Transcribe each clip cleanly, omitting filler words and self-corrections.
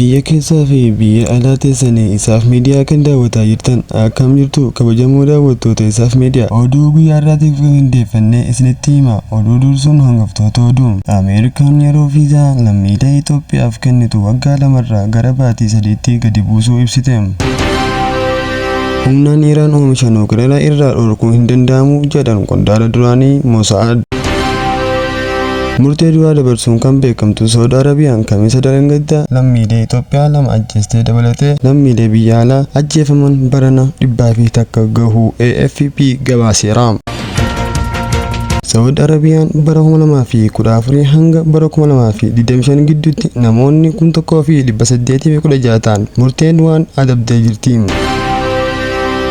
Biyya keessaa fi biyya alaa teessanii Isaaf Miidiyaa kan daawwataa jirtan akkam jirtu kabajamoo daawwattoota Isaaf Miidiyaa. Oduu guyyaa har'aatiif qindeeffannee isinitti hima. Oduu dursuun hangaftoota oduu. Ameerikaan yeroo viizaa lammiilee Itoophiyaaf kennitu waggaa lamarraa gara baatii sadiitti gadi buusuu ibsite. Humnaan Iraan oomisha nuukileeraa irraa dhorkuun hin danda'amu jedhan qondaala duraanii Mosaad. Murtee du'aa dabarsuun kan beekamtu Saawud Arabiyaan Kamisa dargaggaa lammiilee Itoophiyaa lama ajjeestee dabalatee lammiilee biyya alaa ajjeefaman barana 101 gahuu AFP gabaaseera. Saawud Arabiyaan bara 2014 hanga bara 2025 gidduutti namoonni 1816 ta'an murtee du'aan adabdee jirti.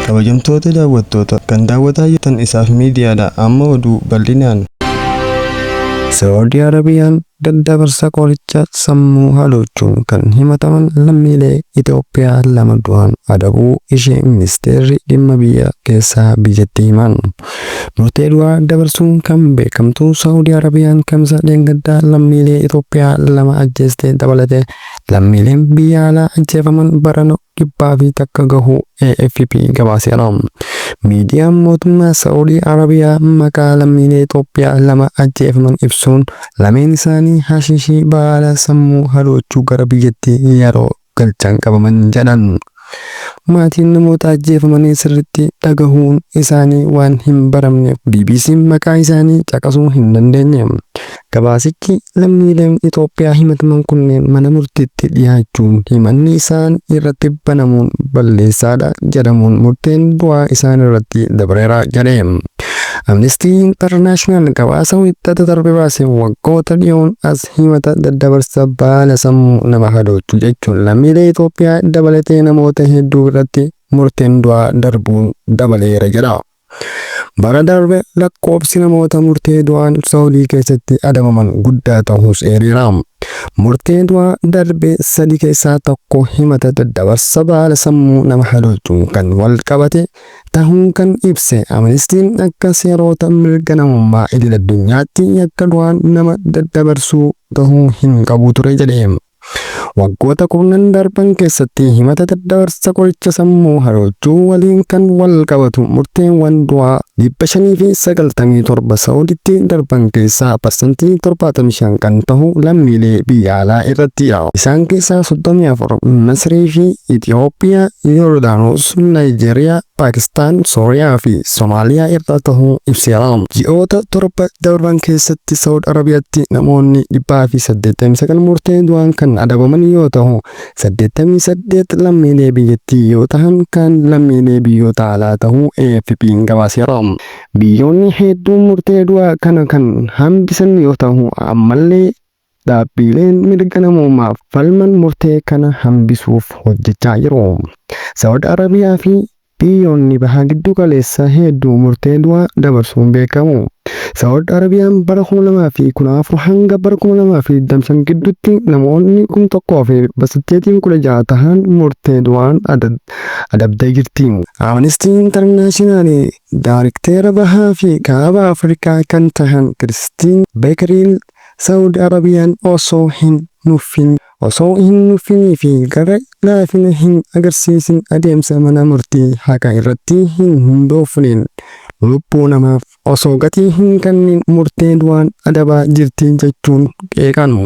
Kabajamtoota daawwattoota kan daawwataa jirtan Isaaf Miidiyaadha. Amma oduu bal'inaan. Saawudii Arabiyaan daddabarsa qoricha sammuu hadoochuun kan himataman lammiilee Itoophiyaa lama du'aan adabuu ishee ministeerri dhimma biyya keessaa biyyattii himan. Murtee du'aa dabarsuun kan beekamtu Saawudii Arabiyaan Kamisa dheengaddaa lammiilee Itoophiyaa lama ajjeestee dabalatee lammiileen biyya alaa ajjeefaman barana 101 gahuu AFP gabaaseera. Miidiyaan mootummaa Sa'uudii Arabiyaa maqaa lammiilee Itoophiyaa lama ajjeefaman ibsuun lameen isaanii hashishii baala sammuu hadoochuu gara biyyattii yeroo galchan qabaman jedhan. Maatiin namoota ajjeefamanii sirriitti dhagahuun isaanii waan hin baramneef BBC'n maqaa isaanii caqasuu hin dandeenye. Gabaasichi lammiileen Itoophiyaa himataman kunneen mana murtiitti dhiyaachuun himanni isaan irratti banamuun balleessaadha jedhamuun murteen du'aa isaan irratti dabreera jedhe. Amnesty International gabaasa Wiixata darbe baaseen waggoota dhiyoon as himata daddabarsa baala sammuu nama hadoochu jechuun lammiilee Itoophiyaa dabalatee namoota hedduu irratti murteen du'aa darbuun dabaleera jedha. Bara darbe lakkoofsi namoota murtee du'aan Saawudii keessatti adabaman guddaa ta'uus eereera. Murtee du'aa darbe sadi keessaa tokko himata daddabarsa baala sammuu nama hadoochuun kan walqabate tahuu kan ibse Amnestiin akka seerota mirga namummaa idil-addunyaatti yakka du'aan nama daddabarsuu tahuu hin qabu ture jedhe. Waggoota kurnan darban keessatti himata daddabarsa qoricha sammuu hadoochuu waliin kan wal qabatu murteewwan du'aa 597 Sa'uuditti darban keessaa parsantii 75 kan tahu lammiilee biyya alaa irrattidha. Isaan keessaa 34 Masrii fi Itiyoophiyaa, Yordaanos, Naayijeeriyaa, Paakistaan, Sooriyaa fi Somaaliyaa irraa tahuu ibseera. Ji'oota torba darban keessatti Sa'ud Arabiyaatti namoonni 189 murtee du'aan kan adabaman yoo tahu, 88 lammiilee biyyattii yoo tahan kaan lammiilee biyyoota alaa tahuu AFP'n gabaaseera. Biyyoonni hedduun murtee du'aa kana kan hambisan yoo tahu, ammallee Dhaabbiileen mirga namoomaaf falman murtee kana hambisuuf hojjechaa jiru. Sa'ud Arabiyaa fi biyyoonni Baha Giddu Galeessaa hedduu murtee du'aa dabarsuun beekamu. Sa'ud Arabiyaan bara 2014 hanga bara 2025 gidduutti namoonni 1816 tahan murtee du'aan adabdee jirti. Amnesty International Daarikteera Bahaa fi Kaaba Afrikaa kan tahan Kiristiin Beekeriil Sa'ud Arabiyaan osoo hin nuffin osoo hin nuffinii fi gara laafina hin agarsiisin adeemsa mana murtii haqa irratti hin hundoofneen lubbuu namaaf osoo gatii hin kennin murtee du'aan adabaa jirti jechuun qeeqan.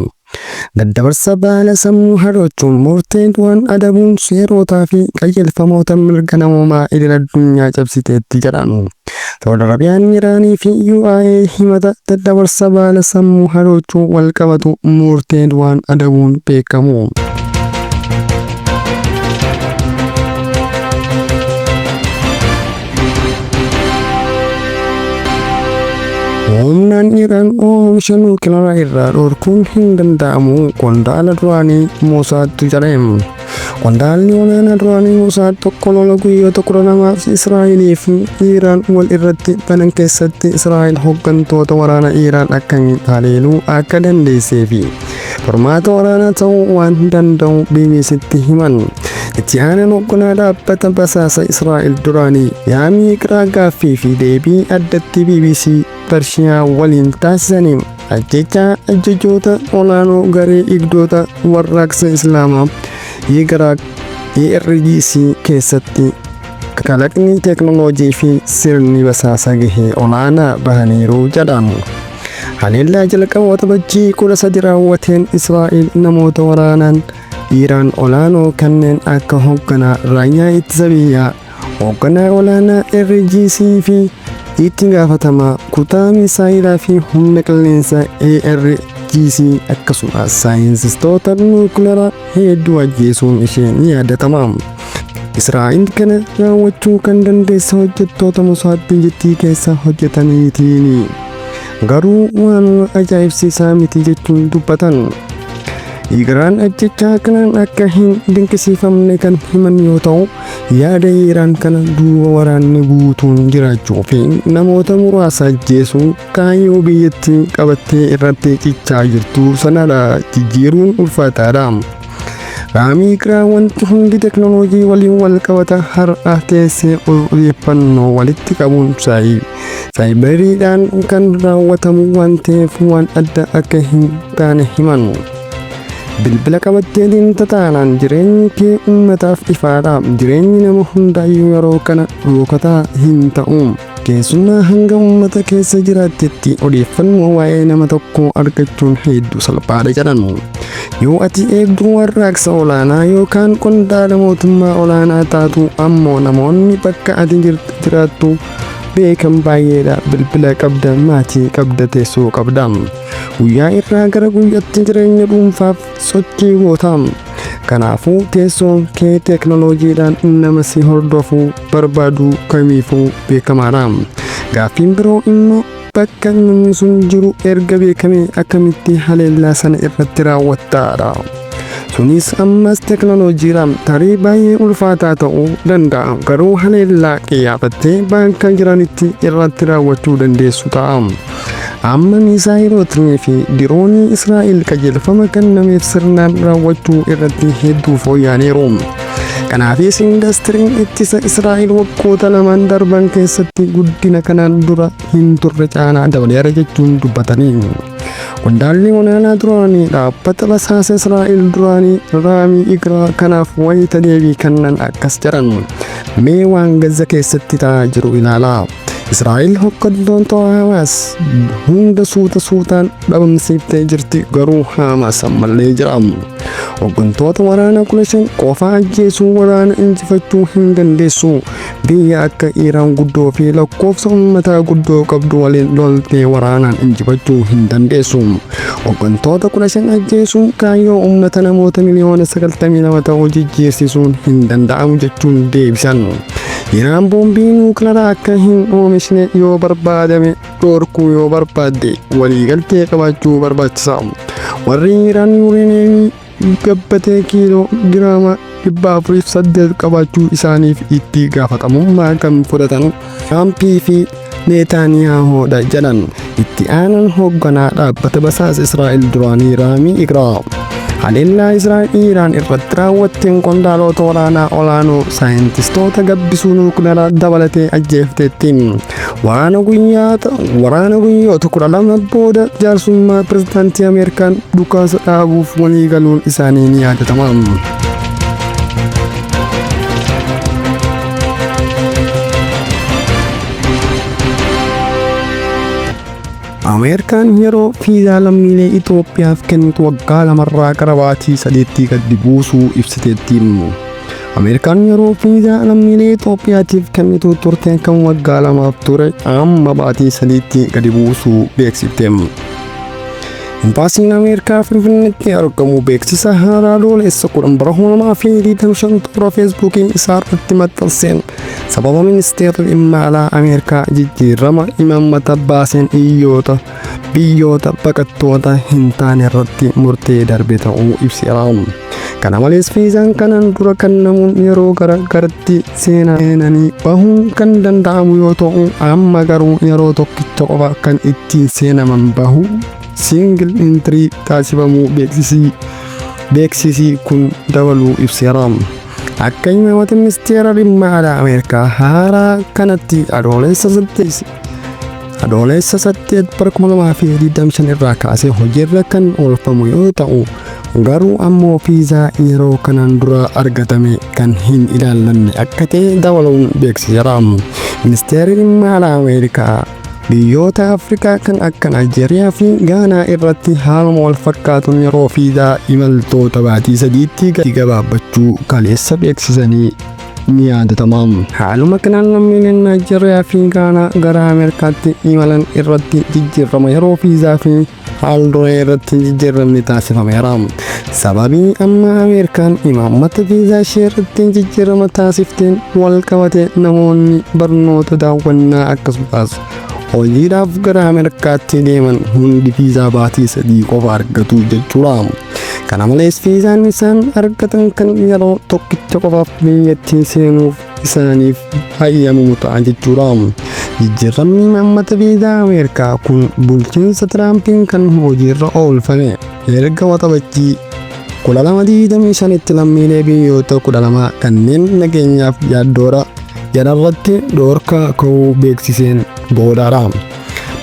Daddabarsa baala sammuu hadoochuun murtee du'aan adabuun seerootaa fi qajeelfamoota mirga namoomaa idil-addunyaa cabsiteetti jedhan. Sa'ud Arabiyaan Iraanii fi UAE himata daddabarsa baala sammuu hadoochuun walqabatu murtee du'aan adabuun beekamu. Humnaan Iraan oomisha nuukilaraa irraa dhorkuun hin danda'amu qondaala duraanii Mosaadtu jedhe. Qondaalli olaanaa duraanii Mosaad tokko lola guyyoota 12f Israa'elii fi Iraan wal irratti banan keessatti Israa'el hoggantoota waraana Iraan akkamiin haleeluu akka dandeessee fi furmaata waraanaa ta'uu waan danda'u BBCtti himan. Itti aanaan hogganaa dhaabbata basaasa Israa'el duraanii Yaamii Qiraa gaaffii fi deebii addatti BBC Parshiyaa waliin taasisaniin ajjechaa ajajoota olaanoo garee eegdota warraaqsa Islaamaa IRGC keessatti kalaqni teeknooloojii fi sirni basaasa gahee olaanaa bahaniiru jedhamu. Haleellaa jalqaba Waxabajjii 13 raawwateen Israa'el namoota waraanaan Iiraan olaanoo kanneen akka hoogganaa raayyaa ittisa biyyaa, hoogganaa olaanaa IRGC fi itti gaafatamaa kutaa misaayilaa fi humna qilleensaa IRGC, akkasumas saayinsistoota nuukilaraa hedduu ajjeesuun ishee ni yaadatama. Israa'el kana raawwachuu kan dandeesse hojjettoota Mosaad biyyattii keessa hojjetaniitiini. Garuu waan ajaa'ibsiisaa miti jechuun dubbatan. Iraan ajjechaa kanaan akka hin dinqisiifamne kan himan yoo ta'u, yaada Iraan kana duuba waraanni guutuun jiraachuu fi namoota muraasa ajjeesuun kaayyoo biyyattii qabattee irratti cichaa jirtu sanadha jijjiiruun ulfaataadha. Raamii Igiraa wanti hundi teknooloojii waliin wal qabata. Har'a teessee odeeffannoo walitti qabuun saayibariidhaan kan raawwatamu waan ta'eef waan adda akka hin taane himan. Bilbila qabattee deemta taanaan jireenyi kee uummataaf ifaadha. Jireenyi nama hundaayyuu yeroo kana dhokataa hin ta'u. Keessumaa hanga uummata keessa jiraattetti odeeffannoo waa'ee nama tokkoo argachuun hedduu salphaadha jedhan. Yoo ati eegduu warraaqsa olaanaa yookaan qondaala mootummaa olaanaa taatu ammoo namoonni bakka ati jiraattu beekan baay'eedha. Bilbila qabda, maatii qabda, teessoo qabda. Guyyaa irraa gara guyyaatti jireenya dhuunfaaf sochii goota. Kanaafuu teessoon kee teeknooloojiidhaan nama si hordofuu barbaadu kamiifuu beekamaadha. Gaaffiin biroo immoo bakka namni sun jiru erga beekame akkamitti haleellaa sana irratti raawwattaadha. Sunis ammas teeknooloojiidhaan tarii baay'ee ulfaataa ta'uu danda'a. Garuu haleellaa qiyyaafattee bakka jiranitti irratti raawwachuu dandeessu ta'a. Amma miisaayilootni fi diroonii Israa'el qajeelfama kennameef sirnaan raawwachuu irratti hedduu fooyya'aniiru. Kanaafis indastiriin ittisa Israa'el waggoota lamaan darban keessatti guddina kanaan dura hin turre caalaa dabaleera jechuun dubbatanii. Qondaalli olaanaa duraanii dhaabbata basaasa Israa'el duraanii Raamii Igiraa kanaaf wayita deebii kennan akkas jedhan. Mee waan Gaza keessatti ta'aa jiru ilaalaa. Israa'el hooggantoota Hamaas hunda suuta suutaan dhabamsiiftee jirti, garuu Hamaas ammallee jira. Hooggantoota waraana 15 qofa ajjeesuu waraana injifachuu hin dandeessu. Biyya akka Iiraan guddoo fi lakkoofsa uummataa guddoo qabdu waliin loltee waraanaan injifachuu hin dandeessu. Hooggantoota 15 ajjeesuun kaayyoo uummata namoota miliyoona 92 ta'uu jijjiirsisuun hin danda'amu jechuun deebisan. Iraan boombii nuukilaraa akka hin oomishne yoo barbaadame dhorkuu yoo barbaadde waliigaltee qabaachuu barbaachisa. Warri Iraan yuureeniyeemii gabbatee kiiloo giraama 408 qabaachuu isaaniif itti gaafatamummaa kan fudhatan Tiraampii fi Neetaaniyaahoodha jedhan itti aanan hoogganaa dhaabbata basaasa Israa'el duraanii Raamii Igiraa. Haleellaa Israa'el Iiraan irratti raawwatteen qondaalota waraanaa olaanoo, saayintistoota gabbisuu nuukilaraa dabalatee ajjeefteetti. Waraana guyyoota 12 booda jaarsummaa pirezidaantii Ameerikaan dhukaasa dhaabuuf walii galuun isaanii ni yaadatama. Ameerikaan yeroo fiizaa lammiilee Itoophiyaaf kennitu waggaa lamarraa gara baatii 3tti gadi buusuu ibsiteetti. Ameerikaan yeroo fiizaa lammiilee Itoophiyaatiif kennitu turte kan waggaa 2f ture amma baatii 3tti gadi buusuu beeksifte. Imbaasiin Ameerikaa Finfinneetti argamu beeksisa haaraa Adoolessa 10 bara 2025 toora Feesbuukii isaa irratti maxxanseen sababa ministeerri dhimma alaa Ameerikaa jijjiirama imaammata baaseen iyyoota biyyoota baqattoota hin taane irratti murtee darbe ta'uu ibseera. Kana malees fiizaan kanaan dura kennamuun yeroo gara garatti seenanii bahuun kan danda'amu yoo ta'u, amma garuu yeroo tokkicha qofa kan ittiin seenaman bahu single entry taasifamuu beeksisii kun dabaluu ibseera. Akka imaammata ministeera dhimma alaa Ameerikaa haaraa kanatti Adoolessa 8 Adoolessa 8 bara 2025 irraa kaasee hojiirra kan oolfamu yoo ta'u, garuu ammoo fiizaa yeroo kanaan dura argatame kan hin ilaallanne akka ta'e dabaluun beeksiseera. Ministeerri dhimma alaa Ameerikaa biyyoota Afrikaa kan akka Naayijeeriyaa fi Gaanaa irratti haaluma wal fakkaatuun yeroo fiizaa imaltoota baatii 3tti gadi gabaabbachuu kaleessa beeksisanii ni yaadatama. Haaluma kanaan lammiileen Naayijeeriyaa fi Gaanaa gara Ameerikaatti imalan irratti jijjiirama yeroo fiizaa fi haal duree irratti jijjiiramni taasifameera. Sababii amma Ameerikaan imaammata fiizaa ishee irratti jijjiirama taasifteen wal qabate namoonni barnoota, daawwannaa akkasumas hojiidhaaf gara Ameerikaatti deeman hundi fiizaa baatii 3 qofa argatu jechuudha. Kana malees fiizaan isaan argatan kan yeroo tokkicha qofaaf biyyattii seenuuf isaaniif hayyamamu ta'a jechuudha. Jijjiiramni imaammata fiizaa Ameerikaa kun bulchiinsa Tiraampiin kan hojiirra oolfame erga Waxabajjii 2025tti lammiilee biyyoota 12 kanneen nageenyaaf yaaddoodha jedharratti dhoorka ka'uu beeksiseen boodaadha.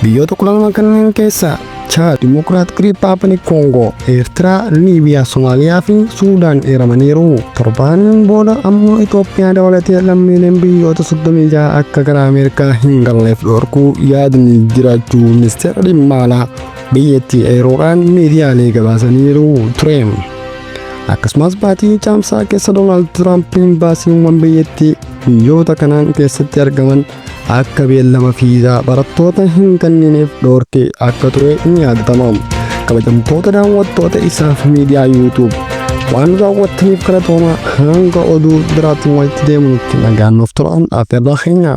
Biyyoota 12 kanneen keessaa Chaad, Dimokiraatik Riippaabilik Koongoo, Eertiraa, Liibiyaa, Somaaliyaa fi Suudaan eeramaniiru. Torbaan booda ammoo Itoophiyaa dabalatee lammiileen biyyoota 36 akka gara Ameerikaa hin galleef dhorkuu yaadni jiraachuu ministeera dhimma alaa biyyattii eeruudhaan miidiyaalee gabaasaniiru ture. Akkasumas baatii Caamsaa keessa Doonaald Tiraampiin baasiiwwan biyyattii biyyoota kanaan keessatti argaman akka beellama fiizaa barattoota hin kennineef dhoorkee akka ture ni yaadatama. Kabajamtoota daawwattoota isaaf miidiyaa YouTube waan daawwattaniif galatooma, hanga oduu biraatiin walitti deemnutti nagaan nuuf turan affeerraa keenya.